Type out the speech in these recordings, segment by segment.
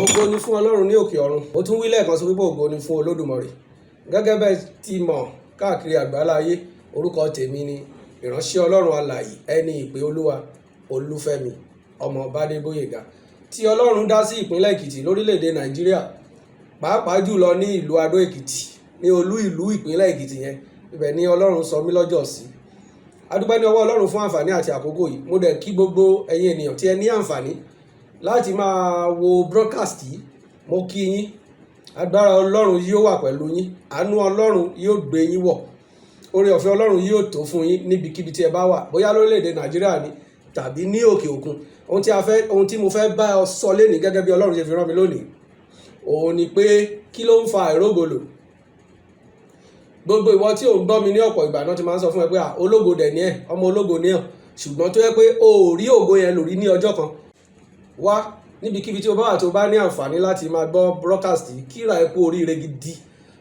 Ògo ni fún Ọlọ́run ní òkè ọ̀run. Ó tún wí lẹ́ẹ̀kan sí wípé ògo ni fún Olódùmarè. Gẹ́gẹ́ bẹ́ẹ̀ ti mọ̀ káàkiri àgbáláyé, orúkọ tèmi ni ìránṣẹ́ Ọlọ́run alààyè, ẹni ìpè Olúwa, Olúfẹ́mi ọmọ Bádébóyèga, tí Ọlọ́run dá sí ìpínlẹ̀ Èkìtì lórílẹ̀‐èdè Nàìjíríà, pàápàá jùlọ ní ìlú Adó Èkìtì, ní olú ìlú ìpínlẹ̀ Èkìtì yẹn. Ibẹ̀ ni Ọlọ́run sọ mí lọ́jọ́ sí. A dúpẹ́ ní ọwọ́ Ọlọ́run fún àǹfààní àti àkókò yìí. Mo dẹ̀ kí gbogbo ẹ̀yin ènìyàn tí ẹ ní àǹfààní láti máa wo broadcast yìí. Mo kí yín. Agbára Ọlọ́run yóò wà pẹ̀lú yín. Àánú Ọlọ́run yóò gbé yín wọ̀. Oore ọ̀fẹ́ Ọlọ́run yóò tó fún yín níbikíbi tí ẹ bá wà, bóyá lórílẹ̀‐èdè Nàìjíríà ni tàbí ní òkè òkun. Ohun tí a fẹ́, ohun tí mo fẹ́ bá ọ sọ lénìí gẹ́gẹ́ bí Ọlọ́run ṣe fi rán mi lónìí, òun ni pé kí ló ń fa àìrógolo? Gbogbo ìwọ tí ò ń gbọ́ mi ní ọ̀pọ̀ ìgbà náà ti máa ń sọ fún ẹ pé, à, ológo dẹ̀ ni ẹ́, ọmọ ológo ni ọ́, ṣùgbọ́n tó yẹ pé o ò rí ògo yẹn lórí ní ọjọ́ kan. Wá níbikíbi tí o bá wà tó bá ní àǹfààní láti máa gbọ́ broadcast yìí, kíra ẹ kú oríire gidi.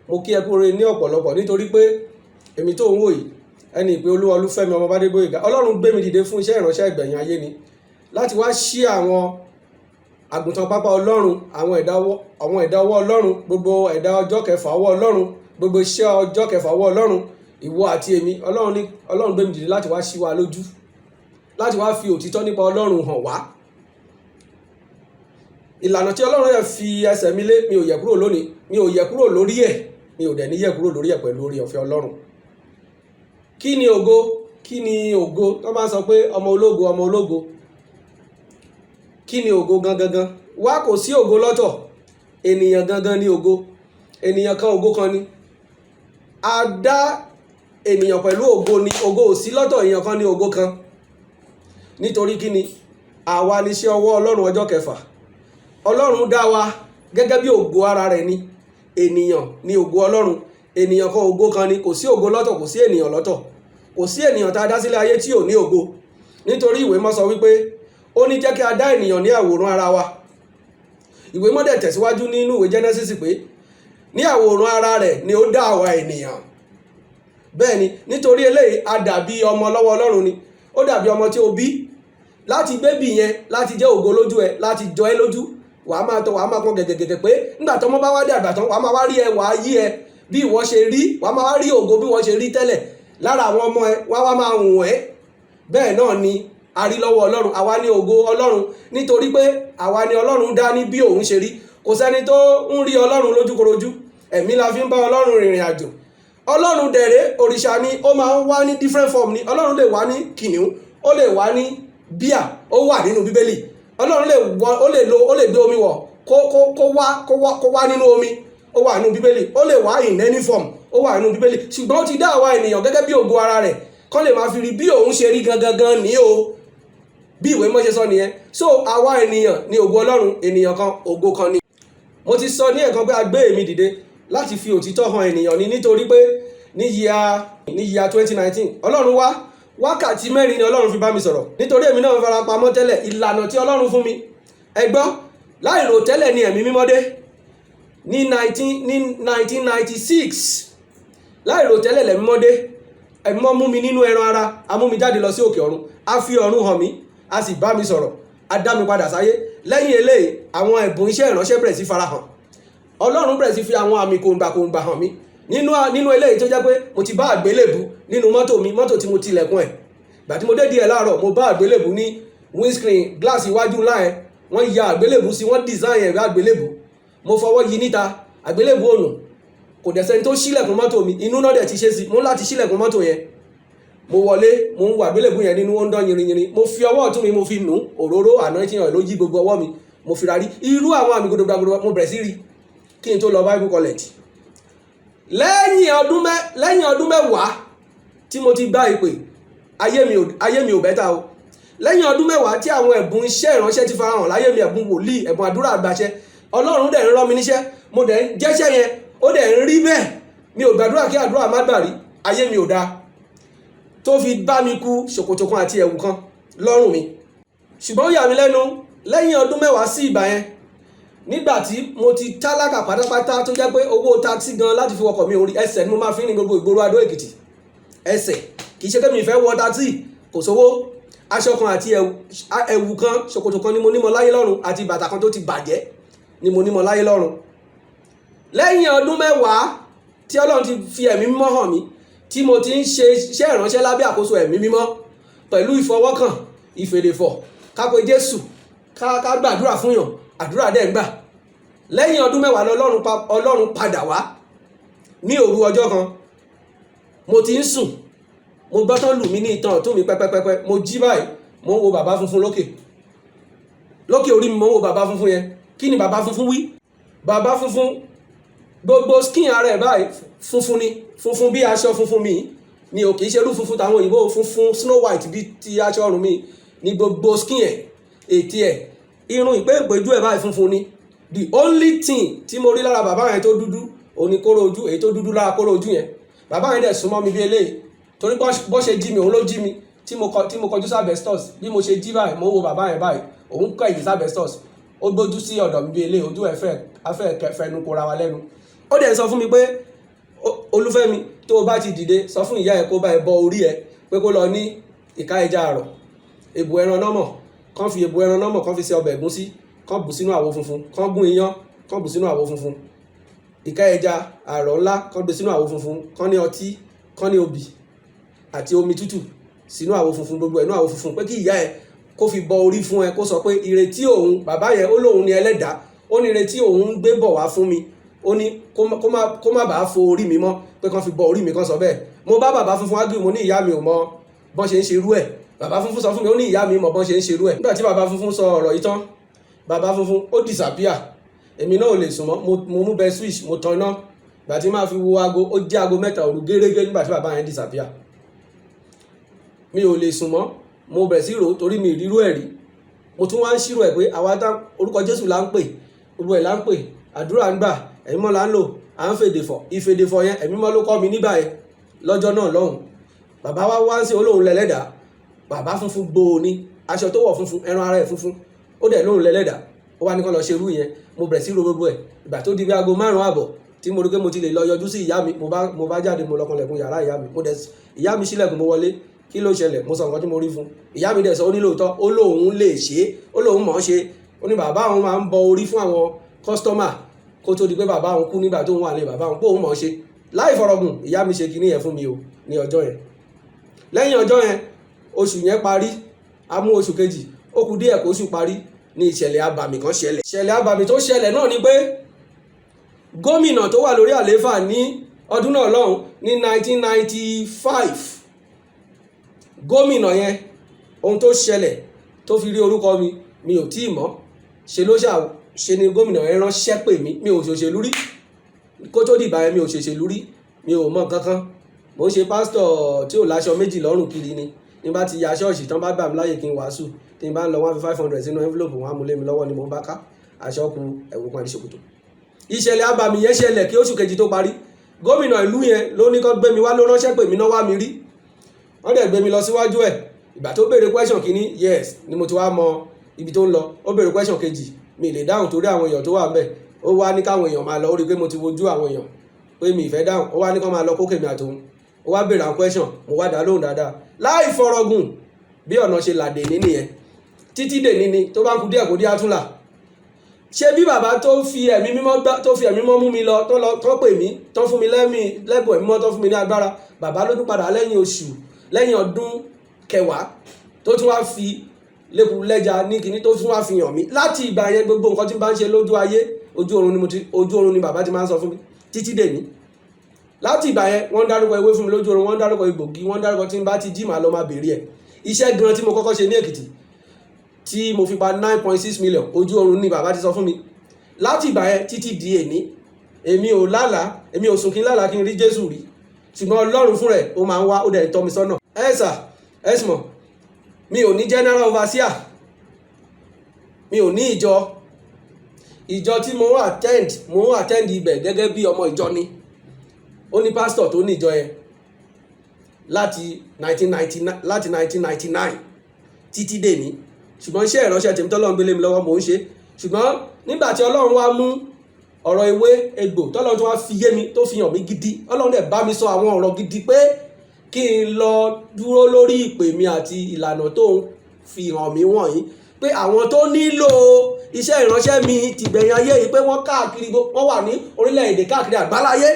Mo kí ẹ kú oríire ní ọ̀pọ̀lọpọ̀ nítorí pé èmi tó ń wò yìí, ẹni ìpè Olúwa, Olúfẹ́mi ọmọ Bádébóyèga, Ọlọ́run gbé mi dìde fún iṣẹ́ ìránṣẹ́ ìgbẹ̀yìn ayé ni láti wá ṣí àwọn àgùntàn pápá Ọlọ́run, àwọn ẹ̀dá ọwọ́ Ọlọ́run, gbogbo ẹ̀dá ọjọ́ kẹfà ọwọ́ Ọlọ́run, gbogbo iṣẹ́ ọjọ́ kẹfà ọwọ́ Ọlọ́run, ìwọ àti èmi. Ọlọ́run ní Ọlọ́run gbé mi dìde láti wá ṣí wa lójú, láti wá fi òtítọ́ nípa Ọlọ́run hàn wá. Ìlànà tí Ọlọ́run rẹ̀ fi ẹsẹ̀ mi lé, mi ò yẹ̀ kúrò lónìí, mi ò yẹ̀ kúrò lórí ẹ̀, mi ò dẹ̀ ní yẹ̀ kúrò lórí ẹ̀ pẹ̀lú oore ọ̀fẹ́ Ọlọ́run. Kí ni ògo? Kí ni ògo? Wọ́n máa ń sọ pé ọmọ ológo, ọmọ ológo. Kí ni ògo gangan gan? Wá, kò sí ògo lọ́tọ̀. Ènìyàn gangan ni ògo. Ènìyàn kan, ògo kan ni. A dá ènìyàn pẹ̀lú ògo ni. Ògo ò sí lọ́tọ̀, èèyàn kan ní ògo kan. Nítorí kí ni? Àwa ni iṣẹ́ ọwọ́ Ọlọ́run ọjọ́ kẹfà. Ọlọ́run dá wa gẹ́gẹ́ bí ògo ara rẹ̀ ni. Ènìyàn ni ògo Ọlọ́run. Ènìyàn kan, ògo kan ni. Kò sí ògo lọ́tọ̀, kò sí ènìyàn lọ́tọ̀. Kò sí ènìyàn tá a dá sílẹ̀ ayé tí ò ní ògo, nítorí Ìwé Mọ́ sọ wípé ó ní jẹ́ kí a dá ènìyàn ní àwòrán ara wa. Ìwé Mọ́ dẹ̀ tẹ̀síwájú nínú ìwé Genesis pé ní àwòrán ara rẹ̀ ni ó dá àwa ènìyàn. Bẹ́ẹ̀ ni, nítorí eléyìí, a dàbí ọmọ lọ́wọ́ Ọlọ́run ni. Ó dàbí ọmọ tí o bí láti baby yẹn, láti jẹ́ ògo lójú ẹ, láti jọ ẹ lójú. Wàá máa tọ, wàá máa pọn gẹ̀gẹ̀gẹ̀gẹ̀ pé nígbà tọmọ bá wá dàgbà tán, wàá máa wá rí ẹ, wàá yí ẹ bí ìwọ ṣe rí, wàá máa wá rí ògo bí ìwọ ṣe rí tẹ́lẹ̀ lára àwọn ọmọ ẹ, wàá wá máa hùn ẹ́. Bẹ́ẹ̀ náà ni a rí lọ́wọ́ Ọlọ́run. Àwa ní ògo Ọlọ́run nítorí pé àwa ni Ọlọ́run dá ní bí òun ṣe rí. Kò sẹ́ni tó ń rí Ọlọ́run lójúkorojú. Ẹ̀mí la fi ń bá Ọlọ́run rìnrìn àjò. Ọlọ́run dẹ̀rẹ́ òrìṣà ni. Ó máa ń wá ní different form ni. Ọlọ́run lè wá ní kìnìún, ó lè wá ní bíà, ó wà nínú Bíbélì. Ọlọ́run lè wọ, ó lè lo, ó lè gbé omi wọ̀, kó wá nínú omi, ó wà nínú Bíbélì. Ó lè wá in any form, ó wà nínú Bíbélì. Ṣùgbọ́n ó ti dá àwa ènìyàn gẹ́gẹ́ bí ògo ara rẹ̀, kó lè máa fi rí bí òun ṣe rí gangan gan ní o. Bí Ìwé Mọ́ ṣe sọ nìyẹn. So àwa ènìyàn ní ògo Ọlọ́run. Ènìyàn kan, ògo kan ni. Mo ti sọ ní ẹ̀kan pé a gbé èmi dìde láti fi òtítọ́ hàn ènìyàn ni, nítorí pé ní year 2019, Ọlọ́run wá, wákàtí 4 ni Ọlọ́run fi bá mi sọ̀rọ̀, nítorí èmi náà fara pamọ́ tẹ́lẹ̀. Ìlànà tí Ọlọ́run fún mi, ẹ gbọ́, láì rò tẹ́lẹ̀ ni Ẹ̀mí Mímọ́ dé ní 1996. Láì rò tẹ́lẹ̀ lẹ̀mí mímọ́ dé. Ẹ̀mí mímọ́ mú mi nínú ẹran ara, a mú mi jáde lọ sí òkè ọ̀run, a fi ọ̀run hàn mí, a sì bá mi sọ̀rọ̀, a dá mi padà sáyé. Lẹ́yìn eléyìí, àwọn ẹ̀bùn iṣẹ́ ìránṣẹ́ bẹ̀rẹ̀ sí farahàn. Ọlọ́run bẹ̀rẹ̀ sí fi àwọn àmì kòǹgbàkòǹgbà hàn mí nínú eléyìí tó jẹ́ pé mo ti bá àgbélébù nínú mọ́tò mi, mọ́tò tí mo tilẹ̀kùn ẹ̀. Gbà tí mo dé díẹ̀ láàárọ̀, mo bá àgbélébù ní windscreen glass iwájú ńlá yẹn. Wọ́n ya àgbélébù sí, wọ́n design ẹ̀ àgbélébù. Mo fọwọ́ yí níta, àgbélébù ònù. Kò dẹ̀ sẹ́ni tó ṣílẹ̀kùn mọ́tò mi. Inú náà dẹ̀ ti ṣe sí mo láti ṣílẹ̀kùn mọ́tò yẹn. Mo wọlé, mo ń wo àgbélébù yẹn nínú, ó ń dán yìnrìnyìnrìn. Mo fi ọwọ́ ọ̀tún mi, mo fi nù òróró anointing oil ló yí gbogbo ọwọ́ mi. Mo fi ra rí irú àwọn àmì gbogbo. Mo bẹ̀rẹ̀ sí rí kí n tó lọ Bible college lẹ́yìn ọdún 10 tí mo ti gba ìpè. Ayé mi ò better o. Lẹ́yìn ọdún 10 tí àwọn ẹ̀bùn iṣẹ́ ìránṣẹ́ ti farahàn láyé mi, ẹ̀bùn wòlíì, ẹ̀bùn àdúrà àgbàṣẹ, Ọlọ́run dẹ̀ ń rán mi níṣẹ́, mo dẹ̀ ń jẹ́ṣẹ́ yẹn, ó dẹ̀ ń rí bẹ́ẹ̀. Mi ò gbàdúrà kí àdúrà má gbà rí. Ayé mi ò dáa tó fi bá mi kú ṣòkòtò kan àti ẹ̀wù kan lọ́rùn mi. Ṣùgbọ́n ó yà mí lẹ́nu, lẹ́yìn ọdún 10 sí ìgbà yẹn, nígbà tí mo ti tálákà pátápátá, tó jẹ́ pé owó taxi gan láti fi wọkọ̀ mi orí ẹsẹ̀ ni mo máa fi ń rìn gbogbo ìgboro Adó Èkìtì ẹsẹ̀. Kì í ṣe pé mi fẹ́ wọ taxi, kò sówó. Aṣọ kan àti ẹ̀wù kan, ṣòkòtò kan ni mo ní mọ láyé lọ́rùn àti bàtà kan tó ti bàjẹ́. Ni mo ní mọ láyé lọ́run. Lẹ́yìn ọdún 10 tí Ọlọ́run ti fi Ẹ̀mí Mímọ́ hàn mí, tí mo ti ń ṣe iṣẹ́ ìránṣẹ́ lábẹ́ àkóso Ẹ̀mí Mímọ́ pẹ̀lú ìfọwọ́kàn, ìfèdèfọ̀, ká pe Jésù, ká gbàdúrà fún yàn, àdúrà dẹ̀ ń gbà. Lẹ́yìn ọdún 10 lọ́lọ́run Ọlọ́run padà wá ní òru ọjọ́ kan. Mo ti ń sùn, mo gbọ́ tán lù mí ní ìtàn ọ̀tún mi pẹ́pẹ́pẹ́pẹ́. Mo jí báyìí, mo ń wo bàbá funfun lókè lókè orí mi. Mo ń wo bàbá funfun yẹn. Kí ni bàbá funfun wí? Bàbá funfun, gbogbo skin ara ẹ̀ báyìí funfun ni, funfun bí aṣọ funfun mi ni ò kì í ṣe irú funfun táwọn òyìnbó, funfun snow white bí ti aṣọ ọrùn mi ni gbogbo skin ẹ̀, ètí ẹ̀, irun ìpéǹpéjú ẹ̀ báyìí funfun ni. The only thing tí mo rí lára bàbá yẹn tó dúdú òun ni kóró ojú, èyí tó dúdú lára kóró ojú yẹn. Bàbá yẹn dẹ̀ súnmọ́ mi bí eléyìí, torí bó ṣe jí mi, òun ló jí mi tí mo kọjú sí asbestos. Bí mo ṣe jí báyìí, mo wo bàbá yẹn báyìí, òun kọ ẹ̀yìn sí asbestos, ó gbójú sí ọ̀dọ̀ mi bí eléyìí, ojú ẹ̀ fẹ́ afẹ́ fẹnu kora wa lẹ́nu. Ó dẹ̀ sọ fún mi pé, "Olúfẹ́mi, tó o bá ti dìde, sọ fún ìyá ẹ kó bá ẹ bọ orí ẹ, pé kó lọ ní ìka ẹja àrọ̀, èbù ẹran nọ́mọ̀, kán fi èbù ẹran nọ́mọ̀, kán fi ṣe ọbẹ̀ ẹ̀gúsí, kán bù sínú àwo funfun, kán gún iyán, kán bù sínú àwo funfun, ìka ẹja àrọ̀ ńlá, kán gbé sínú àwo funfun, kán ní ọtí, kán ní obì àti omi tútù sínú àwo funfun, gbogbo ẹ̀ nú àwo funfun, pé kí ìyá ẹ kó fi bọ orí fún ẹ, kó sọ pé ìrètí òun." Bàbá yẹn, ó lóun ní ẹlẹ́dàá, ó ní ìrètí òun ń gbé bọ̀ wá fún mi, ó ní kó má bàa fo orí mi mọ́, pé kán fi bọ orí mi, kán sọ bẹ́ẹ̀. Mo bá bàbá funfun ágì, mo ní ìyá mi ò mọ bọ́n ṣe ń ṣerú ẹ̀. Bàbá funfun sọ fún mi, ó ní ìyá mi mọ bọ́n ṣe ń ṣerú ẹ̀. Nígbà tí bàbá funfun sọ ọ̀rọ̀ yìí tán, bàbá funfun ó disappear. Èmi náà ò lè sùn mọ́. Mo mú bẹ switch, mo tan iná. Ìgbà tí máa fi wo aago, ó jẹ́ aago 3 òru gẹ́gẹ́ nígbà tí bàbá yẹn disappear. Mi ò lè sùn mọ́. Mo bẹ̀rẹ̀ sí rò ó torí mi ìrírú ẹ̀ rí. Mo tún wá ń ṣírò ẹ̀ pé àwa tá orúkọ Jésù là ń pè, gbogbo ẹ̀ là ń pè, àdúrà ń gbà, Ẹ̀mí Mímọ́ là ń lò, à ń fèdè fọ̀. Ìfèdè fọ̀ yẹn, Ẹ̀mí Mímọ́ ló kọ́ mi nígbà yẹn lọ́jọ́ náà lọ́hùn. Bàbá wa wá ń ṣe olóhùn lẹ́lẹ́dàá. Bàbá funfun gbòò ni, aṣọ tó wọ̀ funfun, ẹran ara ẹ̀ funfun, ó dẹ̀ lóhùn lẹ́lẹ́dàá. Ó wá ní kán lọ ṣerú yẹn. Mo bẹ̀rẹ̀ sí ro gbogbo ẹ̀. Ìgbà tó di bí aago 5:30 tí mo rí pé mo ti lè lọ yọjú sí ìyá mi, mo bá jáde, mo lọ kanlẹ̀kùn yàrá ìyá mi. Mo dẹ̀, ìyá mi ṣílẹ̀kùn, mo wọlé. "Kí ló ṣẹlẹ̀?" Mo sọ nǹkan tí mo rí fún ìyá mi. Dẹ̀ sọ, ó ní lóòótọ́, ó lóun lè ṣe é, ó lóun mọ̀ ọ́n ṣe. Ó ní bàbá òun máa ń bọ orí fún àwọn customer kó tó di pé bàbá òun kú nígbà tó ń wà lé bàbá òun, pé òun mọ̀ ọ́n ṣe. Láì fọ̀rọ̀gùn, ìyá mi ṣe kinní yẹn fún mi o ní ọjọ́ yẹn. Lẹ́yìn ọjọ́ yẹn, oṣù yẹn parí, a mú oṣù kejì, ó kù díẹ̀ kó oṣù parí ní ìṣẹ̀lẹ̀ abàmì kan ṣẹlẹ̀. Ìṣẹ̀lẹ̀ abàmì tó ṣẹlẹ̀ náà ni pé gómìnà tó wà lórí àlééfà ní ọdún náà lọ́hùn ní 1995, gómìnà yẹn, ohun tó ṣẹlẹ̀ tó fi rí orúkọ mi, mi ò tíì mọ̀. Ṣe ló ṣà ṣe ni gómìnà yẹn ránṣẹ́ pè mí. Mi ò ṣòṣèlú rí kó tó dìgbà yẹn, mi ò ṣòṣèlú rí, mi ò mọ̀ kankan. Mo ń ṣe pásítọ̀ tí ò láṣọ méjì lọ́rùn kiri ni. Ní bá ti ya ṣọ́ọ̀ṣì tán, bá gbà mí láyè kí n wàásù, tí n bá ń lọ, wọ́n fi 500 sínú envelope, wọn á mú lé mi lọ́wọ́ ni mo ń bá ká aṣọ ku ẹ̀wù kan àti ṣòkòtò. Ìṣẹ̀lẹ̀ abàmì yẹn ṣẹlẹ̀ kí oṣù kejì tó parí. Gómìnà ìlú yẹn ló ní kó gbé mi wá, ló ránṣẹ́ pè mí náà, wá mi rí. Wọ́n dẹ̀ gbé mi lọ síwájú ẹ̀. Ìgbà tó béèrè question kìíní, yes, ni mo ti wá mọ ibi tó ń lọ. Ó béèrè question kejì, mi lè dáhùn torí àwọn èèyàn tó wà ńbẹ̀. Ó wá ní káwọn èèyàn máa lọ. Ó rí i pé mo ti wojú àwọn èèyàn pé mi ì fẹ́ dáhùn. Ó wá ní kó máa lọ kókè mi àtòun. Ó wá béèrè àwọn question, mo wá dá lóhùn dáadáa. Láì fọ̀rọ̀gùn, bí ọ̀nà ṣe là dè ní nìyẹn títí dè ní ni tó bá ń kú díẹ̀ kó dí àtúnlà. Ṣé bí bàbá tó fi Ẹ̀mí Mímọ́ gbá, tó fi Ẹ̀mí Mímọ́ mú mi lọ, tó lọ tó pè mí, tó fún mi lẹ́mí lẹ́bùn Ẹ̀mí Mímọ́, tó fún mi ní agbára, bàbá ló tún padà lẹ́yìn oṣù, lẹ́yìn ọdún 10, tó tún wá fi lẹ́kùn lẹ́ja ní kinní, tó tún wá fi hàn mí. Láti ìgbà yẹn, gbogbo nǹkan tí n bá ń ṣe lójú ayé, ojú oorun ni mo ti, ojú oorun ni bàbá ti máa ń sọ fún mi títí dèní. Láti ìgbà yẹn, wọ́n ń dárúkọ ewé fún mi lójú oorun, wọ́n ń dárúkọ egbògi, wọ́n ń dárúkọ. Tí n bá ti jí, màá lọ máa béèrè ẹ̀. Iṣẹ́ gan tí mo kọ́kọ́ ṣe ní Èkìtì tí mo fi pa 9.6 million, ojú oorun ni bàbá ti sọ fún mi. Láti ìgbà yẹn títí di èní, èmi ò lálàá, èmi ò sùn kí n lálàá kí n rí Jésù rí, ṣùgbọ́n Ọlọ́run fún rẹ̀, ó máa ń wá, ó dẹ̀ tọ́ mi sọ́nà. Ẹ sà, ẹ sì mọ̀, mi ò ní general overseer, mi ò ní ìjọ. Ìjọ tí mo ń attend, mo ń attend ibẹ̀ gẹ́gẹ́ bí ọmọ ìjọ ni. Ó ní pásítọ̀ tó ní ìjọ yẹn láti 1999, láti 1999 títí dèní. Ṣùgbọ́n iṣẹ́ ìránṣẹ́ tèmi tọ́lọ́run gbélé mi lọ́wọ́, mò ń ṣe. Ṣùgbọ́n nígbà tí Ọlọ́run wá mú ọ̀rọ̀ ewé egbò tọ́lọ́run tó wá fi yé mi, tó fi hàn mí gidi, Ọlọ́run dẹ̀ bá mi sọ àwọn ọ̀rọ̀ gidi pé kí n lọ dúró lórí ìpè mi àti ìlànà tó ń fi hàn mí wọ̀nyí, pé Pé àwọn tó nílò iṣẹ́ ìránṣẹ́ mi tìgbẹ̀yìn ayé yìí, pé wọ́n káàkiri, wọ́n wà ní orílẹ̀-èdè káàkiri àgbáláyé.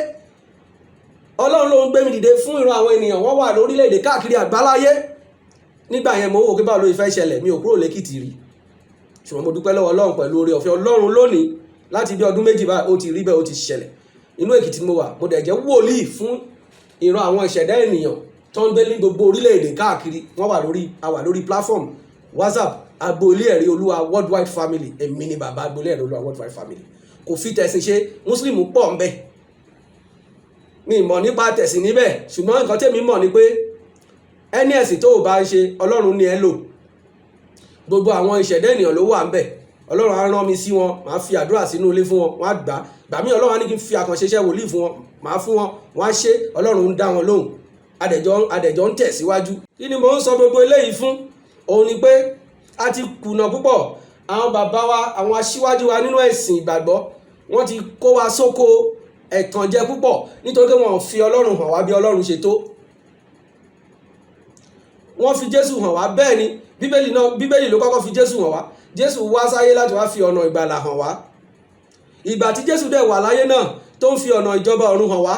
Ọlọ́run ló ń gbé mi dìde fún ìran àwọn ènìyàn, wọ́n wà lórílẹ̀-èdè káàkiri àgbáláyé. Nígbà yẹn, mo wò pé báwo ló fẹ́ ṣẹlẹ̀? Mi ò kúrò lẹ́kìtì rí. Ṣùgbọ́n mo dúpẹ́ lọ́wọ́ Ọlọ́run pẹ̀lú oore ọ̀fẹ́ Ọlọ́run lónìí, láti bí ọdún 2 báyìí, ó ti rí bẹ́ẹ̀, ó ti ṣẹlẹ̀. Inú Èkìtì ni mo wà, mo dẹ̀ jẹ́ wòlíì fún ìran àwọn ìṣẹ̀dá ènìyàn tó ń gbé ní gbogbo orílẹ̀-èdè káàkiri. Wọ́n wà lórí, a wà lórí platform WhatsApp, Agboolé Ẹ̀rí Olúwa Worldwide Family. Èmi ni bàbá Agboolé Ẹ̀rí Olúwa Worldwide Family. Kò fi tẹ̀sìn ṣe, Muslim pọ̀ ń bẹ. Mi mọ̀ nípa tẹ̀sìn níbẹ̀, ṣùgbọ́n nǹkan tèmi mọ̀ ni pé ẹni ẹ̀sìn tó o bá ń ṣe, Ọlọ́run ni ẹ lò. Gbogbo àwọn ìṣẹ̀dá ènìyàn ló wà ń bẹ̀. Ọlọ́run á rán mi sí wọn, màá fi àdúrà sínú ilé fún wọn, wọ́n á gbà á. Gbà mí, Ọlọ́run á ní kí n fi àkànṣe iṣẹ́ wòlíì fún wọn, màá fún wọn, wọ́n á ṣe. Ọlọ́run ń dá wọn lóhùn, adẹ̀jọ́ ń tẹ̀síwájú. Kí ni mò ń sọ gbogbo eléyìí fún? Òun ni pé a ti kùnà púpọ̀. Àwọn bàbá wa, àwọn aṣíwájú wa nínú ẹ̀sìn ìgbàgbọ́, wọ́n ti kó wa sóko ẹ̀tànjẹ púpọ̀, nítorí pé wọn ò fi Ọlọ́run hàn wá bí Ọlọ́run ṣe tó. Wọ́n fi Jésù hàn wá, bẹ́ẹ̀ ni. Bíbélì náà, Bíbélì ló kọ́kọ́ fi Jésù hàn wá. Jésù wá sáyé láti wá fi ọ̀nà ìgbàlà hàn wá. Ìgbà tí Jésù dẹ̀ wà láyé náà, tó ń fi ọ̀nà ìjọba ọ̀run hàn wá,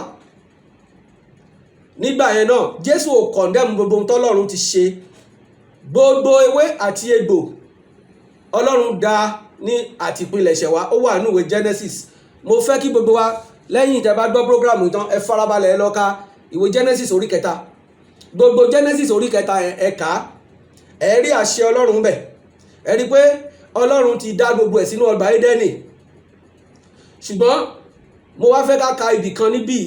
nígbà yẹn náà, Jésù ò condemn gbogbo ohun tọ́lọ́run ti ṣe. Gbogbo ewé àti egbò, Ọlọ́run dá ní àtìpilẹ̀ṣẹ̀ wa. Ó wà nínú ìwé Genesis. Mo fẹ́ kí gbogbo wa, lẹ́yìn tẹ́ bá gbọ́ program tán, ẹ farabalẹ̀, ẹ lọ ka ìwé Genesis orí kẹta. Gbogbo Genesis orí kẹta yẹn, ẹ kà á, ẹ rí àṣẹ Ọlọ́run bẹ̀. Ẹ rí pé Ọlọ́run ti dá gbogbo ẹ̀ sínú ọgbà Édẹ́nì. Ṣùgbọ́n mo wá fẹ́ ká ka ibì kan níbí,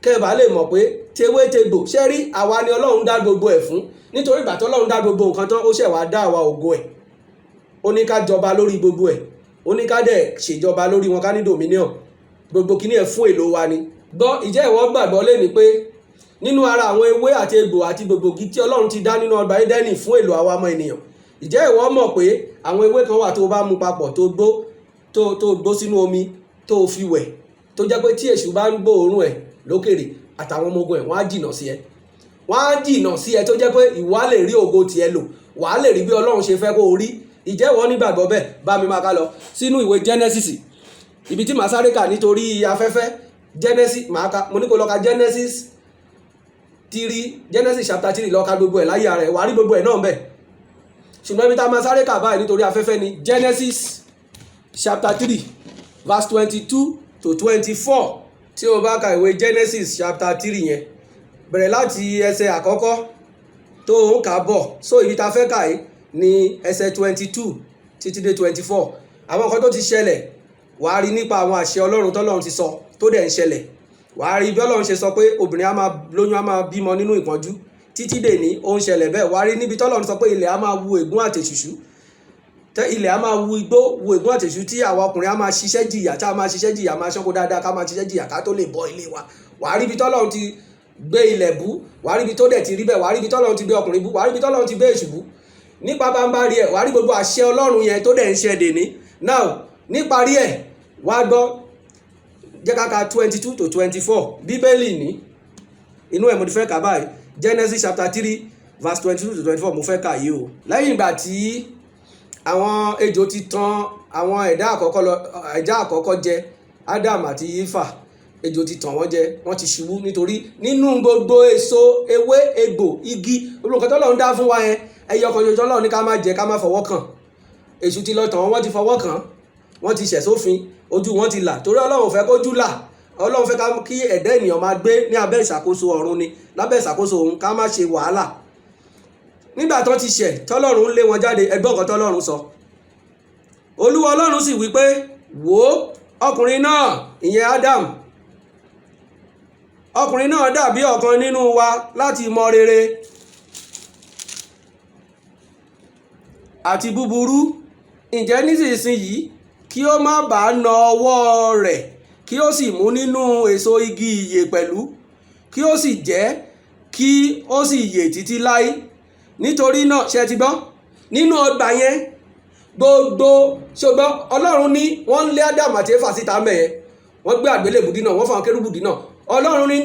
kẹ́ ẹ bá lè mọ̀ pé tewétegbò ṣé rí, àwa ni Ọlọ́run dá gbogbo ẹ̀ fún. Nítorí ìgbà tó Ọlọ́run dá gbogbo nǹkan tán, ó ṣẹ̀ wá dá àwa ògo ẹ̀. Ó ní ká jọba lórí gbogbo ẹ̀, ó ní ká dẹ̀ ṣèjọba lórí wọn, ká ní dominion gbogbo kíní ẹ̀ fún èlò wa ni. Gbọ́, ìjẹ́ ìwọ gbàgbọ́ lé ní pé nínú ara àwọn ewé àti egbò àti gbògbògi tí Ọlọ́run ti dá nínú ọgbà Édẹ́nì fún èlò àwa ọmọ ènìyàn, ìjẹ́ ìwọ mọ̀ pé àwọn ewé kan wà tó bá mu papọ̀, tó gbó sínú omi, tó fi wẹ̀, tó jẹ́ pé tí èṣù bá ń gbóòórùn ẹ̀ lókèrè, àtàwọn ọmọ ogun ẹ̀, wọ́n á jìnà sí ẹ, wọ́n á jìnà sí ẹ, tó jẹ́ pé ìwọ á lè rí ògo tiẹ̀ lò, wàá lè rí bí Ọlọ́run ṣe fẹ́ kó o rí? Ìjẹ́ ìwọ nígbàgbọ́ bẹ́ẹ̀? Bá mi máa ká lọ sínú ìwé Genesis, ibi tí màá sáré kà nítorí afẹ́fẹ́. Genesis, màá ka. Mo ní kó lọ ka Genesis 3, Genesis chapter 3. Lọ ka gbogbo ẹ̀ láyé rẹ̀, wàá rí gbogbo ẹ̀ náà bẹ̀. Ṣùgbọ́n ibi tá a máa sáré kà báyìí nítorí afẹ́fẹ́ ni Genesis chapter 3, verse 22 to 24. Tí o bá ka ìwé Genesis chapter 3 yẹn, bẹ̀rẹ̀ láti ẹsẹ̀ àkọ́kọ́ tó ń kà bọ̀. So ibi tá a fẹ́ kà yìí ní ẹsẹ̀ 22 títí dé 24. Àwọn nǹkan tó ti ṣẹlẹ̀, wàá rí nípa àwọn àṣẹ Ọlọ́run tọ́lọ́run ti sọ tó dẹ̀ ń ṣẹlẹ̀. Wàá rí bí Ọlọ́run ṣe sọ pé obìnrin á máa lóyún, á máa bímọ nínú ìpọ́njú. Títí dèní, ó ń ṣẹlẹ̀ bẹ́ẹ̀. Wàá rí níbi tọ́lọ́run sọ pé ilẹ̀ á máa wu ègún àtèṣùṣù, ilẹ̀ á máa wu igbó, wu ègún àtèṣù, tí àwa ọkùnrin á máa ṣiṣẹ́ jìyà, tá a máa ṣiṣẹ́ jìyà, máa ṣánko dáadáa, ká máa ṣiṣẹ́ jìyà ká tó lè bọ́ ilé wa. Wàá rí ibi tọ́lọ́run ti gbé ilẹ̀ bú, wàá rí ibi tó dẹ̀ ti rí bẹ́ẹ̀. Wàá rí ibi tọ́lọ́run ti gbé ọkùnrin bú, wàá rí ibi tọ́lọ́run ti gbé èṣù bú. Nípa bá ń bá rí ẹ̀, wàá rí gbogbo àṣẹ Ọlọ́run yẹn tó dẹ̀ ń ṣe dèní. Now, níparí ẹ̀, wàá gbọ́, jẹ́ ká ka 22 to 24. Bíbélì ní inú ẹ̀ mo ti fẹ́ kà báyìí. Genesis chapter 3, verse 22 to 24, mo fẹ́ kà yìí o. Lẹ́yìn ìgbà tí àwọn ejò ti tàn àwọn ẹ̀dá àkọ́kọ́ lọ, ẹ̀dá àkọ́kọ́ jẹ, Adam àti Éfà, ejò ti tàn wọ́n jẹ, wọ́n ti ṣubú. Nítorí nínú gbogbo èso, ewé, egbò, igi, gbogbo nǹkan tọ́lọ́run dá fún wa yẹn, ẹyọ kan ṣoṣo Ọlọ́run ní ká má jẹ, ká má fọwọ́ kàn. Èṣù ti lọ tàn wọ́n, wọ́n ti fọwọ́ kàn, wọ́n ti ṣẹ̀ sófin, ojú wọn ti là. Torí Ọlọ́run ò fẹ́ kójú là. Ọlọ́run fẹ́ kí ẹ̀dá ènìyàn máa gbé ní abẹ́ ìṣàkóso ọ̀run ni, lábẹ́ ìṣàkóso òun, ká má ṣe wàhálà. Nígbà tó ti ṣẹ̀, tọ́lọ́run lé wọn jáde, ẹgbọ́n kan tọ́lọ́run sọ. Olúwa Ọlọ́run sì wí pé, "Wò ó, ọkùnrin náà," ìyẹn Adam, "ọkùnrin náà dàbí ọ̀kan nínú wa láti mọ rere àti búburú. Ǹjẹ́ nísinsìnyí, kí ó má bàa na ọwọ́ rẹ̀, kí ó sì mú nínú èso igi ìyè pẹ̀lú, kí ó sì jẹ, kí ó sì yè títí láé." Nítorí náà, ṣe ti gbọ́ nínú ọgbà yẹn gbogbo, ṣùgbọ́n Ọlọ́run ní wọ́n ń lé Ádámù àti Éfà síta mẹ́yẹn, wọ́n gbé àgbélébùú dínà, wọ́n fàwọn kérúbù dínà. Ọlọ́run ní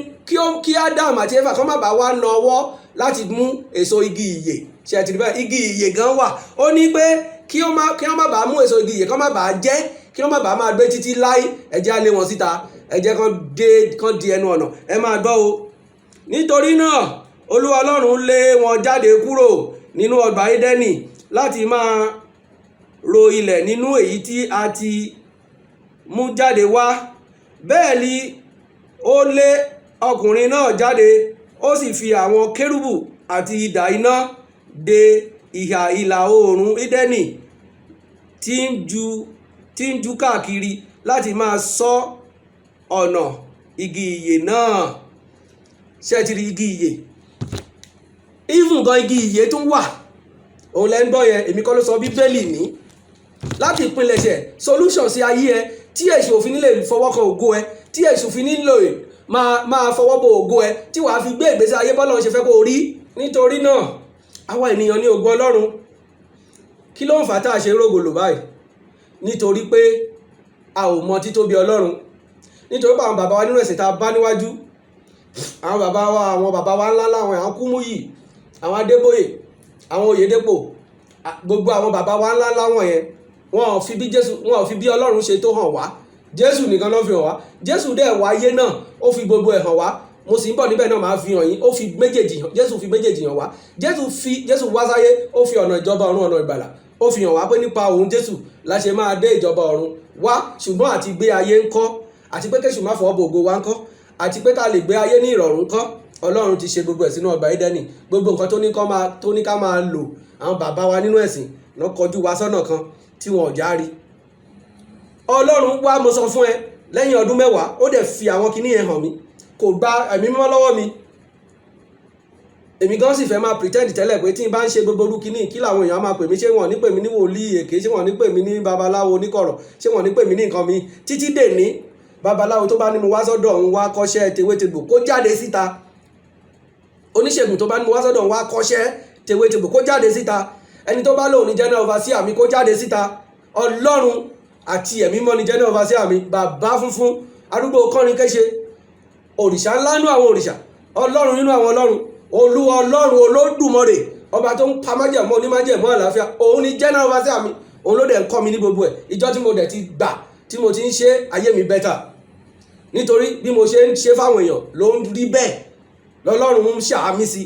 kí Ádámù àti Éfà kó má bàa wá na ọwọ́ láti mú èso igi ìyè. Ṣe ti rí bẹ́ẹ̀? Igi ìyè gan wà. Ó ní pé Kí wọ́n má bàa mú èso igi ìyè, kí wọ́n má bàa jẹ, kí wọ́n má bàa máa gbé títí láé. Ẹ jẹ́ á lé wọn síta, ẹ jẹ́ kán di ẹnu ọ̀nà. Ẹ máa gbọ́ o. Nítorí náà Olúwa Ọlọ́run lé wọn jáde kúrò nínú ọgbà Édẹ́nì láti máa ro ilẹ̀ nínú èyí tí a ti mú jáde wá. Bẹ́ẹ̀ ni ó lé ọkùnrin náà jáde, ó sì fi àwọn kérúbù àti idà iná de ìhà ìlà oòrùn Édẹ́nì tí ń ju káàkiri láti máa ṣọ́ ọ̀nà igi ìyè náà. Ṣé ẹ ti rí igi ìyè? Even gan igi ìyè tún wà. Òun lẹ́ ń gbọ́ yẹn, èmi kọ́ ló sọ, Bíbélì ní. Láti ìpilẹ̀ṣẹ̀, solution sí ayé ẹ tí èṣù òfin nílè fọwọ́ kan ògo ẹ, tí èṣù fi nílò máa fọwọ́ bo ògo ẹ, tí wàá fi gbé ìgbésí ayé bọ́lọ́run ṣe fẹ́ kó rí. Nítorí náà àwa ènìyàn ní ògo Ọlọ́run. Kí ló ń fà tá a ṣe rógo lò báyìí? Nítorí pé a ò mọ títóbi Ọlọ́run. Nítorí pé àwọn bàbá wa nínú ẹ̀sìn tá a bá níwájú, àwọn bàbá wa ńlá láwọn, àwọn Kúmúyì, àwọn Adébóyè, àwọn Oyèdépò, gbogbo àwọn bàbá wa ńlá láwọn yẹn, wọn ò fi bí Jésù, wọn ò fi bí Ọlọ́run ṣe tó hàn wá. Jésù nìkan ló fi hàn wá. Jésù dẹ̀ wáyé náà, ó fi gbogbo ẹ̀ hàn wá. Mo sì ń bọ̀ níbẹ̀ náà, máa fi hàn yín. Ó fi méjèèjì hàn, Jésù fi méjèèjì hàn wá. Jésù wá sáyé, ó fi ọ̀nà ìjọba ọ̀run, ọ̀nà ìgbàlà, ó fi hàn wá pé nípa òun Jésù la ṣe máa dé ìjọba ọ̀run wá. Ṣùgbọ́n àti gbé ayé ń kọ́, àti pé kéṣù má fọwọ́ bo ògo wa ń kọ́, àti pé ká lè gbé ayé ní ìrọ̀rùn kọ́, Ọlọ́run ti ṣe gbogbo ẹ̀ sínú ọgbà Édẹ́nì. Gbogbo nǹkan tó ní ká máa lò, àwọn bàbá wa nínú ẹ̀sìn ló kọjú wa sọ́nà kan tí wọn ò já rí. Ọlọ́run wá, mo sọ fún ẹ, lẹ́yìn ọdún 10 ó dẹ̀ fi àwọn kinní yẹn hàn mí. Kò gba ẹ̀mí mímọ́ lọ́wọ́ mi. Èmi gan sì fẹ́ máa pretend tẹ́lẹ̀ pé tí n bá ń ṣe gbogbo orú kinní, kí làwọn èèyàn máa pè mí? Ṣé wọ́n ní pè mí ní wòlíì èké? Ṣé wọ́n ní pè mí ní babaláwo oníkọ̀rọ̀? Ṣé wọ́n ní pè mí ní nǹkan mi? Títí dèní, babaláwo tó bá ní mo wá sọ́dọ̀ òun wá kọ́ṣẹ́ tewétegbò kó jáde síta. Oníṣègùn tó bá ní mo wá sọ́dọ̀ òun wá kọ́ṣẹ́ tewétegbò kó jáde síta. Ẹni tó bá lóun ní general overseer mi kó jáde síta. Ọlọ́run àti ẹ̀mí mọ́ ni general overseer mi. Bàbá funfun arúgbó kọ́rin kéṣe, òrìṣà ńlá nínú àwọn òrìṣà, Ọlọ́run nínú àwọn ọlọ́run, Olúwa Ọlọ́run Olódùmarè, ọba tó ń pa májẹ̀mú onímájẹ̀mú àlàáfíà, òun ni general overseer mi. Òun ló dẹ̀ ń kọ́ mi ní gbogbo ẹ̀. Ìjọ tí mo dẹ̀ ti gbà tí mo ti ń ṣe, ayé mi better. Nítorí bí mo ṣe ń ṣe fáwọn èèyàn ló ń rí bẹ́ẹ̀, lọ́lọ́run ń ṣàmì sí.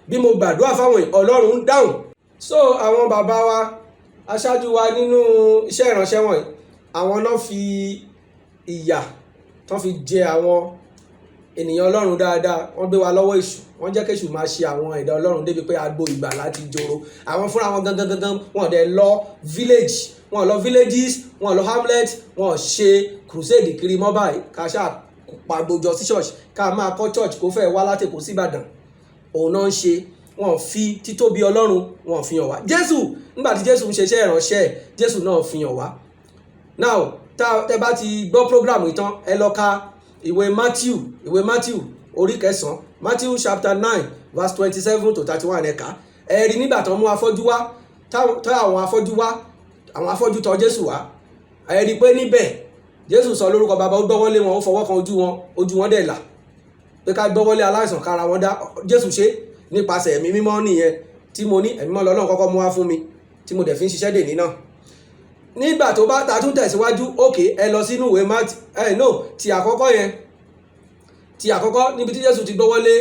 Bí mo gbàdúrà fáwọn èèyàn, Ọlọ́run ń dáhùn. So àwọn bàbá wa aṣáájú wa nínú iṣẹ́ ìránṣẹ́ wọ̀nyí, àwọn náà fi ìyà tán fi jẹ àwọn ènìyàn Ọlọ́run dáadáa. Wọ́n gbé wa lọ́wọ́ èṣù, wọ́n jẹ́ kéṣù máa ṣe àwọn ẹ̀dá Ọlọ́run débi pé agbo ìgbàlà ti joro. Àwọn fúnra wọn gangan gangan, wọ́n dẹ̀ lọ village, wọ́n lọ villages, wọ́n lọ hamlet, wọ́n ṣe crusade kiri mọ́ báyìí. Ká ṣáà pàgbójọ sí church, ká máa kọ́ church kó fẹ́ wá láti Èkó sí Ìbàdàn, òun náà ń ṣe. Wọ́n fi títóbi Ọlọ́run, wọ́n fi hàn wá. Jésù, nígbà tí Jésù ń ṣe iṣẹ́ ìránṣẹ́, Jésù náà fi hàn wá. Now tẹ́ bá ti gbọ́ program yìí tán, ẹ lọ ka ìwé Matthew, ìwé Matthew orí 9, Matthew chapter 9 verse 27 to 31. Ẹ̀ka ẹ rí nígbà tó mú afọ́jú wá, tá àwọn afọ́jú wá, àwọn afọ́jú tọ̀ Jésù wá. Ẹ rí pé níbẹ̀ Jésù sọ lórúkọ bàbá, ó gbọ́wọ́lé wọn, ó fọwọ́ kan ojú wọn, ojú wọn dẹ̀ là. Pé ká gbọ́wọ́lé aláìsàn kára wọn dá, Jésù ṣe nípasẹ̀ ẹ̀mí mímọ́ nìyẹn tí mo ní ẹ̀mí mímọ́ lọ́lọ́run kọ́kọ́ mú wá fún mi, tí mo dẹ̀ fi ń ṣiṣẹ́ dèní náà. Nígbà tó bá ta tún tẹ̀síwájú, òkè ẹ lọ sínú ìwé Matthew, ẹ no, ti àkọ́kọ́ yẹn, ti àkọ́kọ́ níbi tí Jésù ti gbọ́wọ́lé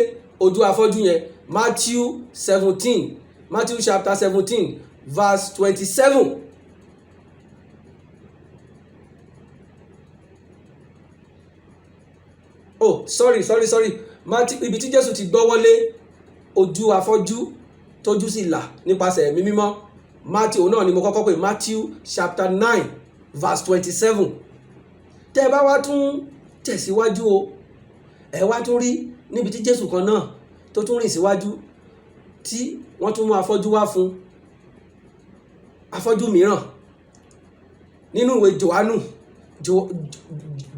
ojú afọ́jú yẹn, Matthew 17, Matthew chapter 17 verse 27. Oh, sorry, Matthew, ibi tí Jésù ti gbọ́wọ́lé ojú afọ́jú tójú sì là nípasẹ̀ ẹ̀mí mímọ́, Matthew náà ni mo kọ́kọ́ pè, Matthew chapter 9 verse 27. Tẹ́ ẹ bá wá tún tẹ̀síwájú o, ẹ wá tún rí níbi tí Jésù kan náà tó tún rìn síwájú tí wọ́n tún mú afọ́jú wá fún, afọ́jú mìíràn nínú ìwé Jòhánù,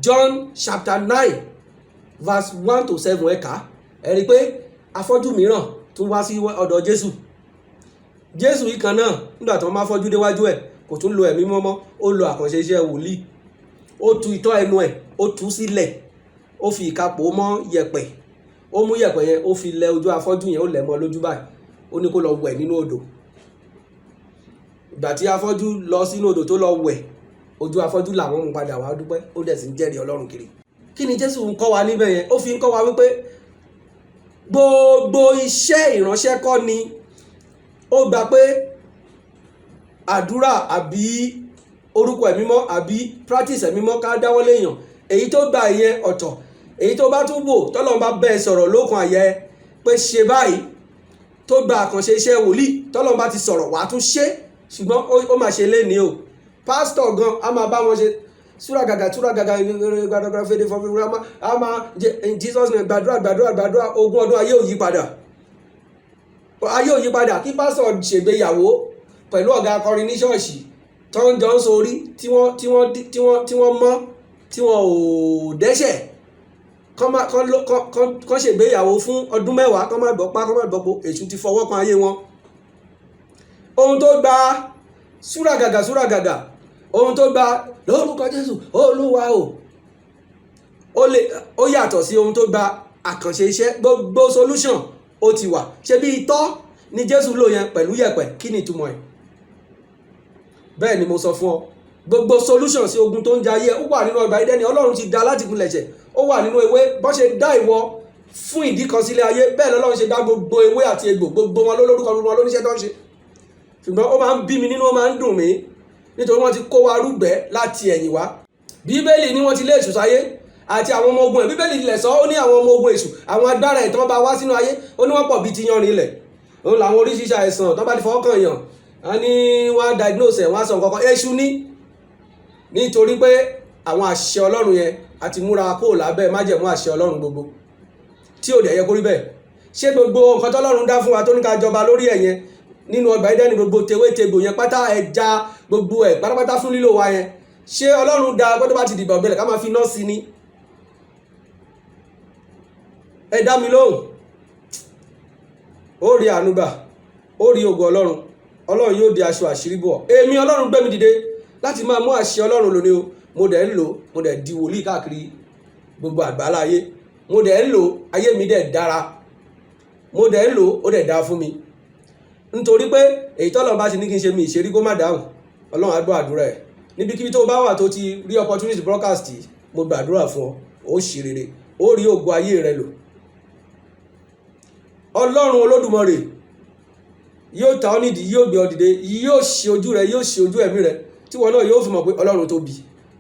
John chapter 9 verse 1 to 7. Ẹ̀ka ẹ rí i pé afọ́jú mìíràn tún wá sí ọ̀dọ̀ Jésù. Jésù yìí kan náà, nígbà tó máa fọ́jú déwájú ẹ̀, kò tún lo ẹ̀mí mọ́mọ́, ó lo àkànṣe iṣẹ́ wòlíì. Ó tu itọ́ ẹnu ẹ̀, ó tú sílẹ̀, ó fi ìka pò mọ́ yẹ̀pẹ̀, ó mú yẹ̀pẹ̀ yẹn, ó fi lẹ ojú afọ́jú yẹn, ó lẹ̀ mọ́ lójú báyìí, ó ní kó lọ wẹ̀ nínú odò. Ìgbà tí afọ́jú lọ sínú odò tó lọ wẹ̀, ojú afọ́jú làwọn mú padà wá dúpẹ́, ó dẹ̀ sì ń jẹ́rìí Ọlọ́run kiri. Kí ni Jésù ń kọ́ wa níbẹ̀ yẹn? Ó fi ń kọ́ wa wípé gbogbo iṣẹ́ ìránṣẹ́ kọ́ ni ó gbà pé àdúrà àbí orúkọ ẹ̀mí mọ́ àbí practice ẹ̀mí mọ́ ká dáwọ́ léèyàn. Èyí tó gba ìyẹn ọ̀tọ̀. Èyí tó bá tún wò tọ́lọ́run bá bẹ́ẹ̀ sọ̀rọ̀ lókun àyẹ pé ṣe báyìí, tó gba àkànṣe iṣẹ́ wòlíì, tọ́lọ́run bá ti sọ̀rọ̀, wàá tún ṣe. Ṣùgbọ́n ó máa ṣe léni o. Pásítọ̀ gan a máa bá wọn ṣe súra gàgà, súra gàgà, gbàdúrà fèdè fọfẹ, a máa in Jesus name, gbàdúrà, gbàdúrà, gbàdúrà. 20 ọdún, ayé ò yí padà, ayé ò yí padà. Kí pásítọ̀ ṣègbéyàwó pẹ̀lú ọ̀gá akọrin ní ṣọ́ọ̀ṣì tó ń jọ ń sorí, tí wọ́n mọ́, tí wọ́n ò dẹ́ṣẹ̀, kán ṣègbéyàwó fún ọdún 10, kán má gbọ́ pa, kán má gbọ́ po, èṣù ti fọwọ́ kan ayé wọn. Ohun tó gba súrà gàgà, súrà gàgà, ohun tó gba lórúkọ Jésù Olúwa o, ó lè ó yàtọ̀ sí ohun tó gba àkànṣe iṣẹ́. Gbogbo solution ó ti wà. Ṣé bí itọ́ ni Jésù lò yẹn pẹ̀lú yẹ̀pẹ̀? Kí ni ìtumọ̀ ẹ̀? Bẹ́ẹ̀ ni mo sọ fún ọ. Gbogbo solution sí ogun tó ń jayé, ó wà nínú ọgbà Ídẹ́nì. Ọlọ́run ti dá láti pilẹ̀ṣẹ̀. Ó wà nínú ewé. Bọ́n ṣe dá ìwọ fún ìdí kan sílé ayé, bẹ́ẹ̀ lọ́lọ́run ṣe dá gbogbo ewé àti egbò. Gbogbo wọn ló lórúkọ, gbogbo wọn ló níṣẹ́ tó ń ṣe. Ṣùgbọ́n ó máa ń bí mi nínú, ó máa ń dùn mí, nítorí wọ́n ti kó wa rúgbẹ́ láti ẹ̀yìn wá. Bíbélì ni wọ́n ti lé èṣù sáyé àti àwọn ọmọ ogun ẹ̀. Bíbélì tilẹ̀ sọ, ó ní àwọn ọmọ ogun èṣù, àwọn agbára ẹ̀ tí wọ́n bá wá sínú ayé, ó ní wọ́n pọ̀ bíi ti yanrìn ilẹ̀. Òun làwọn oríṣiríṣi àìsàn tó bá ti fọwọ́ kàn yàn, wọ́n ní wọ́n á diagnose ẹ̀, wọ́n á sọ nǹkan kan, èṣù ní. Nítorí pé àwọn àṣẹ Ọlọ́run yẹn a ti múra kó lábẹ́ májẹ̀mú àṣẹ Ọlọ́run gbogbo tí ò dẹ̀ yẹ kó rí bẹ́ẹ̀. Ṣé gbogbo nǹkan tọ́lọ́run dá fún wa tó ní ká jọba lórí ẹ̀ yẹn nínú ọgbà Édẹ́nì, gbogbo tewétegbò yẹn pátá, ẹja, gbogbo ẹ̀ pátápátá fún lílò wa yẹn, ṣé Ọlọ́run dá pé tó bá ti dìgbà ọ̀gbẹlẹ̀ ká máa fi iná sí ni? Ẹ dá mi lóhùn. Ó rí àánú gbà, ó rí ògo Ọlọ́run. Ọlọ́run yóò di aṣọ àṣírí bọ̀. Èmi, Ọlọ́run gbé mi dìde láti máa mú àṣẹ Ọlọ́run lónìí o. Mo dẹ̀ ń lò, mo dẹ̀ di wòlíì káàkiri gbogbo àgbálá ayé. Mo dẹ̀ ń lò, ayé mi dẹ̀ dára. Mo dẹ̀ ń lò, ó dẹ̀ dáa fún mi, nítorí pé èyí tọ́lọ́run bá ti ní kí n ṣe, mi ìṣerí kó má dáhùn. Ọlọ́run á gbọ́ àdúrà ẹ̀. Níbikíbi tó bá wà tó ti rí opportunity broadcast yìí, mo gbàdúrà fún ọ, ó ṣe rere, ó rí ògo ayé rẹ lò. Ọlọ́run Olódùmarè yóò ta ọ́ nídìí, yóò gbé ọ dìde, yóò ṣe ojú rẹ, yóò ṣe ojú ẹ̀mí rẹ, tí wọn náà yóò fi mọ̀ pé Ọlọ́run tóbi.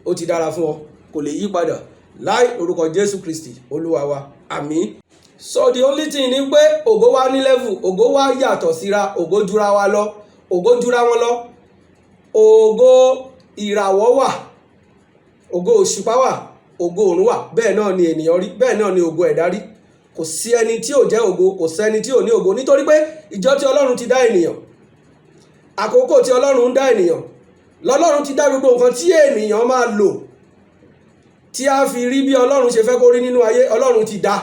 Ó ti dára fún ọ, kò lè yí padà láì. Orúkọ Jésù Kristi Olúwa wa, àmín. So the only thing ni pé ògo wa ní level, ògo wa yàtọ̀ síra, ògo jura wa lọ, ògo jura wọn lọ. Ògo ìràwọ̀ wà, ògo òṣùpá wà, ògo òrùn wà. Bẹ́ẹ̀ náà ni ènìyàn rí, bẹ́ẹ̀ náà ni ògo ẹ̀dá rí. Kò sí ẹni tí ò jẹ́ ògo, kò sẹ́ni tí ò ní ògo, nítorí pé ìjọ tí Ọlọ́run ti dá ènìyàn, àkókò tí Ọlọ́run ń dá ènìyàn lọ́lọ́run ti dá gbogbo nǹkan tí ènìyàn máa lò tí a fi rí bí Ọlọ́run ṣe fẹ́ kó rí nínú ayé. Ọlọ́run ti dá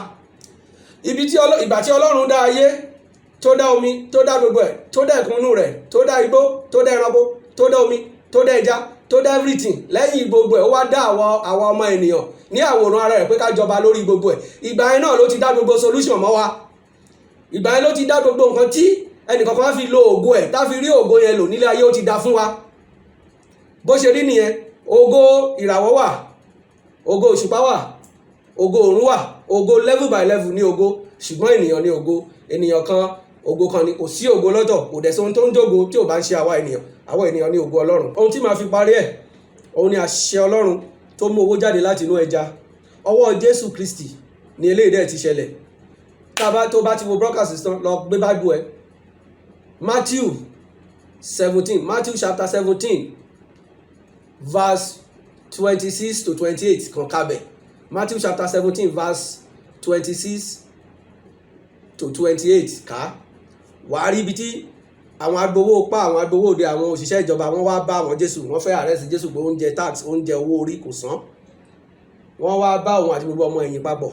ibi tí ìgbà tí Ọlọ́run dá ayé, tó dá omi, tó dá gbogbo ẹ̀, tó dá ẹ̀kúnnú rẹ̀, tó dá igbó, tó dá ẹranko, tó dá omi, tó dá ẹja, tó dá everything, lẹ́yìn gbogbo ẹ̀, ó wá dá àwa ọmọ ènìyàn ní àwòrán ara rẹ̀ pé ká jọba lórí gbogbo ẹ̀. Ìgbà yẹn náà ló ti dá gbogbo solution mọ́ wa. Ìgbà yẹn ló ti dá gbogbo nǹkan tí ẹnìkankan á fi lo ògo ẹ̀, tá fi rí ògo yẹn lò nílé ayé. Ó ti dá fún wa. Bó ṣe rí nìyẹn. Ògo ìràwọ̀ wà, ògo òṣùpá wà, ògo òrùn wà. Ògo level by level ní ògo, ṣùgbọ́n ènìyàn ní ògo. Ènìyàn kan, ògo kan ni. Kò sí ògo lọ́tọ̀, kò dẹ̀ sóhun tó ń jógo tí ò bá ń ṣe àwa ènìyàn. Àwa ènìyàn ní ògo Ọlọ́run. Ohun tí màá fi parí ẹ̀, òun ni àṣẹ Ọlọ́run tó mú owó jáde láti inú ẹja. Ọwọ́ Jésù Kristi ni eléyìí dẹ̀ ti ṣẹlẹ̀. Tá a bá tó bá ti wo broadcast tán, lọ gbé Bible ẹ. Matthew 17, Matthew chapter 17 verse 26 to 28 kan kábẹ̀. Matthew chapter 17 verse 26 to 28 ká. Wàá rí ibi tí àwọn agbowó pa, àwọn agbowó òde, àwọn òṣìṣẹ́ ìjọba, wọ́n wá bá àwọn Jésù. Wọ́n fẹ́ arrest Jésù pé oúnjẹ tax, oúnjẹ owó orí kò san. Wọ́n wá bá òun àti gbogbo ọmọ ẹ̀yìn papọ̀,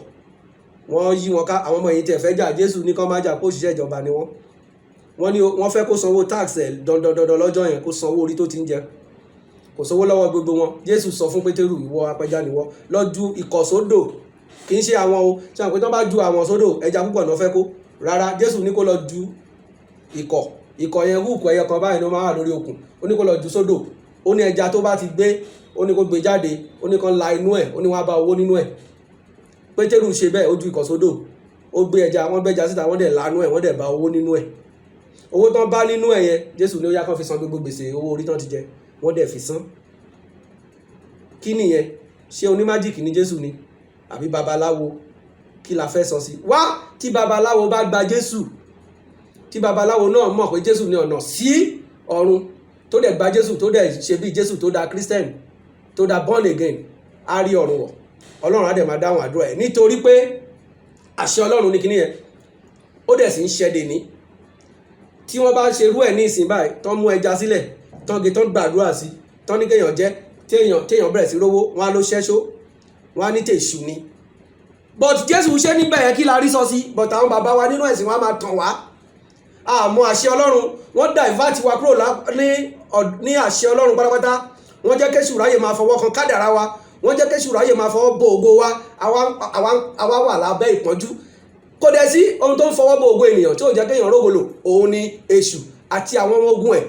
wọ́n yí wọn ká. Àwọn ọmọ ẹ̀yìn tẹ̀ fẹ́ jà. Jésù ní kán má jà, kó òṣìṣẹ́ ìjọba ni wọ́n. Wọ́n ní wọ́n fẹ́ kó sanwó tax ẹ̀ dandan dandan lọ́jọ́ yẹn, kó sanwó orí tó ti ń jẹ. Kò sówó lọ́wọ́ gbogbo wọn. Jésù sọ fún Pétérù, "Ìwọ apẹja nìwọ, lọ ju ìkọ̀ sódò." Kì í ṣe àwọn o. Ṣe àwọn pé tí wọ́n bá ju àwọn sódò, ẹja púpọ̀ náà fẹ́ kó? Rárá, Jésù ní kó lọ ju ìkọ̀. Ikọ̀ yẹn, hook ẹyọ kan báyìí ló máa wà lórí okùn. Ó ní kó lọ jù sódò. Ó ní ẹja tó bá ti gbé, ó ní kó gbé jáde. Ó ní kó la inú ẹ̀, ó ní wọ́n á bá owó nínú ẹ̀. Pétérù ṣe bẹ́ẹ̀, ó ju ikọ̀ sódò, ó gbé ẹja, wọ́n gbẹ́ja síta, wọ́n dẹ̀ lanú ẹ̀, wọ́n dẹ̀ bá owó nínú ẹ̀. Owó tán bá nínú ẹ̀ yẹn, Jésù ní ó yá, kán fi san gbogbo gbèsè owó orí tán ti jẹ. Wọ́n dẹ̀ fi san. Kí nìyẹn? Ṣé onímájìkì ní Jésù ni àbí babaláwo? Kí la fẹ́ sọ sí wá? Tí babaláwo bá gba Jésù, tí babaláwo náà mọ̀ pé Jésù ní ọ̀nà sí ọ̀run, tó dẹ̀ gba Jésù, tó dẹ̀ ṣe bí Jésù, tó da Christian, tó da born again, á rí ọ̀run wọ̀. Ọlọ́run á dẹ̀ máa dáhùn àdúrà ẹ̀, nítorí pé àṣẹ Ọlọ́run ní kíní yẹn, ó dẹ̀ sì ń ṣẹ́dẹ̀ ní. Tí wọ́n bá ṣe irú ẹ̀ ní ìsìn báyìí, tán mú ẹja sílẹ̀, tán gé, tán gbàdúrà sí, tán ní kéèyàn jẹ́, téèyàn bẹ̀rẹ̀ sí rówó, wọn á ló ṣẹ́ṣó, wọn á ní tèṣù ni. But Jésù ṣe níbẹ̀ yẹn, kí la rí sọ sí? But àwọn bàbá wa nínú ẹ̀sìn, wọn á máa tàn wá. Àmọ́ àṣẹ Ọlọ́run, wọ́n divert wa kúrò ní àṣẹ Ọlọ́run pátápátá. Wọ́n jẹ́ kéṣù ráyè máa fọwọ́ kan kádàrá wa. Wọ́n jẹ́ kéṣù ráyè máa fọwọ́ bo ògo wa. Àwa wà lábẹ́ ìpọ́njú. Kò dẹ̀ sí ohun tó ń fọwọ́ bo ògo ènìyàn tí ò jẹ́ kéèyàn rógolo, òun ni èṣù àti àwọn ọmọ ogun ẹ̀.